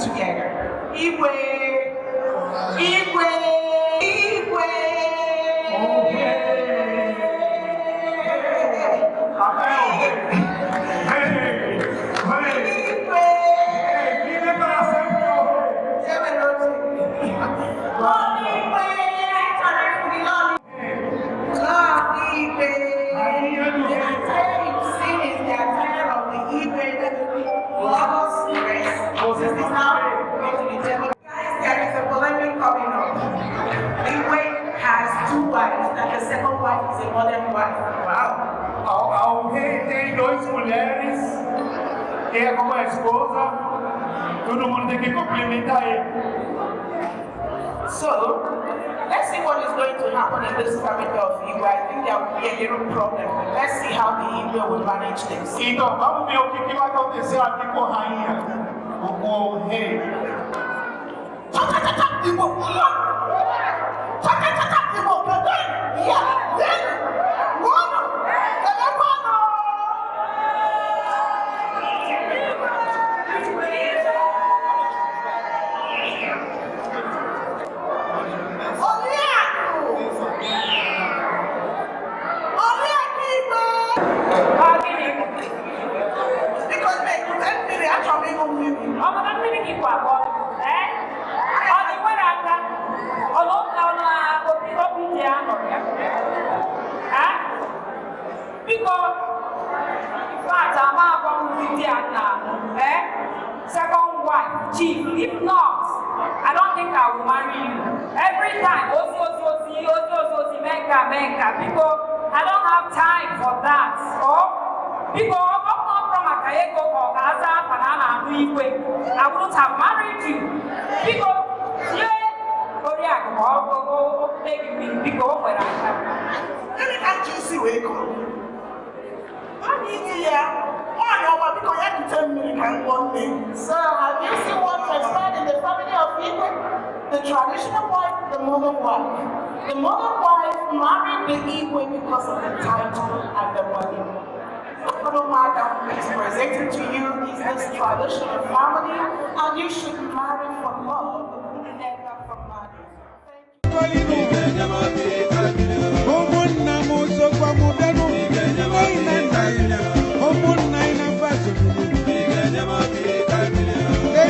together. Igwe, Igwe, Igwe. Hey, hey, Igwe. Vive para sempre o rei. Lord Igwe, chọrọ ịfụ gị, Lord. Lord Igwe. Rainha do The rei. attire you've seen is the attire of the Igwe, the Lagos dress. This is now going to be table. Guys, there is a polemic coming up. Igwe has two wives, and the second wife is a modern wife. Wow. O rei tem duas mulheres, que é como a esposa, todo mundo tem que cumprimentar ele. So, let's see what is going to happen in this family of Igwe. I think there will be a little problem, but let's see how the Igwe will manage this. Então, vamos ver o que que vai acontecer aqui com a rainha, ou com o rei. Cha cha cha cha, Igbo, mma. Cha cha cha cha, Igbo, kedu? Ya, then, one, kelekwanụ. Oriakụ! Oriakụ Igwe! Ọ gịnị? Biko nne, kute mmiri, achọrọ m ịṅụ mmiri. Ọ bụ na mmiri gị kwa abụọ? Ee? Ọ dị nwere aka? Ọ na ọ na obi obi dị ya nọ ya? Ee? Biko, in fact, ama agwa m ndị di a na-anụ. Ee? Second wife, chief. If not, I don't think I will marry you. Every time, ozi, ozi, ozi, ozi, ozi, ozi, mee nka, mee nka. Biko, I don't have time for that. Oh? Biko, ọ bụ na ọ bụrụ maka ego ka ọ ga-aza afa na a na-anụ igwe, I wouldn't have married you. Biko, tie oriakụ ka ọ kute gị mmiri. Biko, o nwere aka. Gịnị ka m ji isi wee kọrọ? A na-iti ya, nwaanyị ọma, biko ya kute mmiri ka m ṅụọ nne. So, have you seen what transpired in the family of Igwe? The traditional wife, the modern wife. The modern wife married the Igwe because of the title and the money. Madam is presenting to you is this traditional family, and you should marry for love, never for money. Thank you. Ụmụnna m sokwa m bịanụ, nne na nna ya, ụmụnna ya na fasobili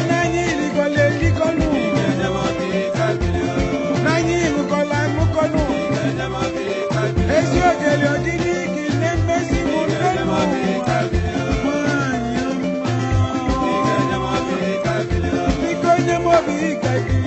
n'anyị irikọla erikọnụ, n'anyị ịṅụkọla aṅụkọnụ, ezi ogele ọdịdị gị na-emezi m nne n'ụwa nwanyị ọma. Biko nye m obi ka gị.